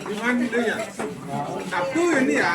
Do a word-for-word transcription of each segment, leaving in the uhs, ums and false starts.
Gimana dia ya? Satu ini ya.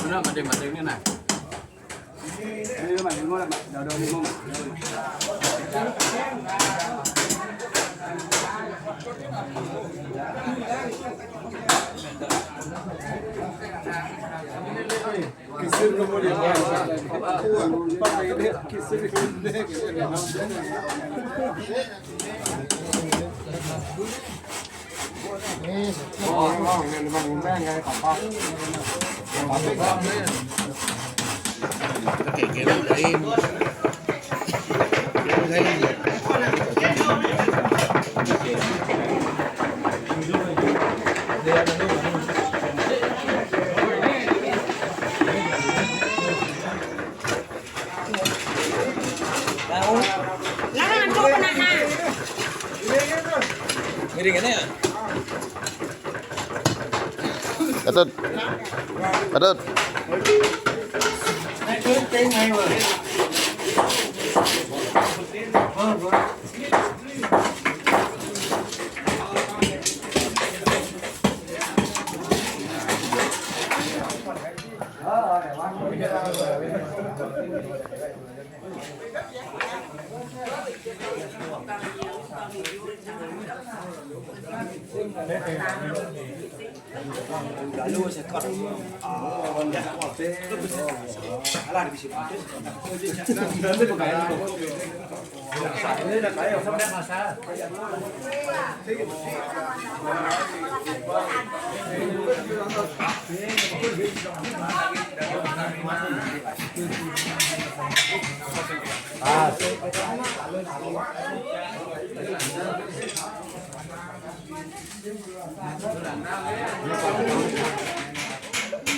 Udah, mati-mati ini, nah. Ini, Mas, ini, Mas. Daun-daun ini, Mas. Kisir nomor lima. Kisir. Nah, untuk penahan. Miring ini ya? Gatut. Gatut.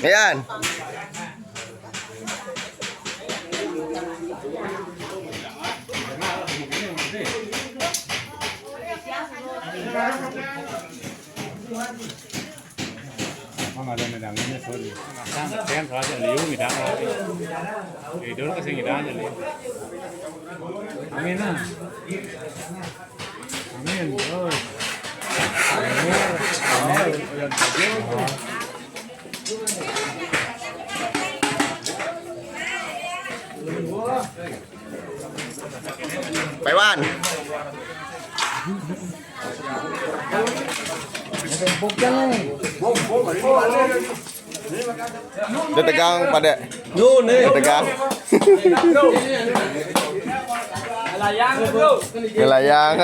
Ayan. Mang ada medang ini, sorry. Sang, sang, raja liu, midang, raja. Eh, dulu kasih midang aja, liu. Amin, nah. Amin. Oh. Amin. Amin. Paiwan. Dia tegang pada. Yo, nih. Dia tegang. Layang, bro. Dia layang.